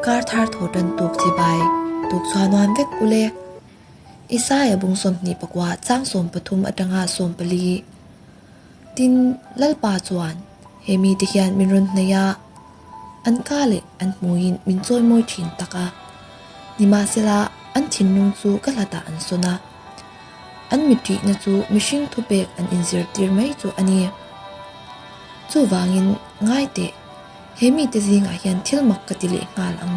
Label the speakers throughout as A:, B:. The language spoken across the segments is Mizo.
A: Kar thar thaw tan tuk chibai tuk chhuanuam vek ule. Isaia bung 29 chang 13 atanga 14. Tin, Lalpa chuan he mite hian min rawn hnaih a, an ka leh an hmuiin min chawimawi thin tak a. Nimahsela, an thinlung chu ka hlatah an sawn a, an mitṭihna chu mihring thupek an inzirtir mai chu a ni. Chuvangin, ngai teh, he mite zingah hian thil mak ka ti leh nghal ang.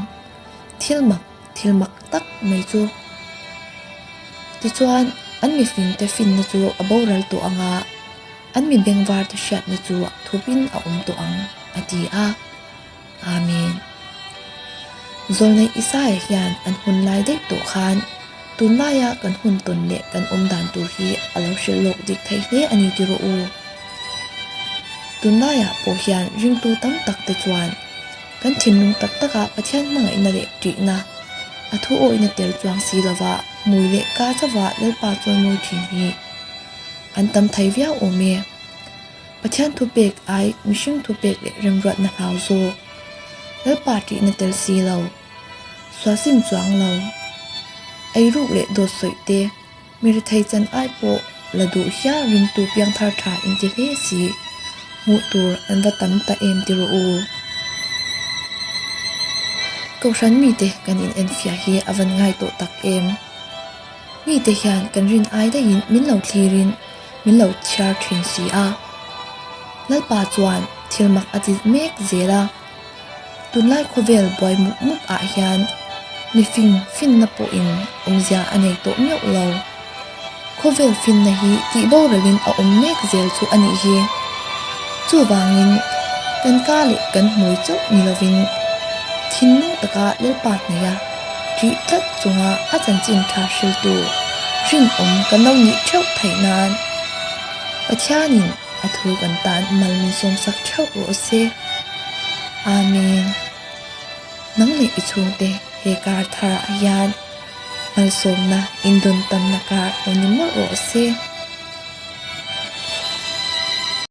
A: Thil mak, thil mak tak mai chu. Tichuan, an mifingte finna chu a boral tawh ang a, an mi bengvarte hriatna chu thupin a awm tawh ang, a ti a. Amen. Zawlnei Isaia hian an hun lai daih tawh khan tunlaia kan hun tawn leh kan awm dan tur hi a lo hrilh lawk dik thei hle a ni ti rawh u. Tunlaiah pawh hian ringtu tam tak te chuan kan thinlung tak taka Pathian hmangaihna leh ṭihna a thu awihna tel chuang si lova hmui leh ka chauha Lalpa chawimawi ṭhin hi an tam thei viau awm e. Pathian thupek ai mihring thupek leh remruatna hlau zawk. Lalpa ṭihna tel si lo. Sualsim chuang lo. Eiruk leh dawt sawih te, mi rethei chan ai pawh la duh hial ringtu piangthar ṭha inti hle si. Hmuh tur an va tam ta em ti rawh u. Kohhran mite kan inenfiah hi a van ngai tawh tak em. Mite hian kan rin ai daihin min lo thlirin min lo chhiar thin si a. Lalpa chuan thil mak a ti mek zel a. Tunlai khawvel buai mup mup ah hian mifing finna pawhin awmzia a nei tawh meuh lo. Khawvel finna hi tih boralin a awm mek zel chu a nih hi. Chuvangin kan ka leh kan hmui chauh ni lovin thinlung taka Lalpa hnaih a ṭih tlat chunga a chanchin ṭha hriltu rinawm kan lo nih ṭheuh theih nan Pathianin a thu kan tan mal min sawmsak ṭheuh rawh se. Amen. Nang leh i chhungte he kar tharah hian malsawmna indawn tamna kar lo ni mawlh rawh se.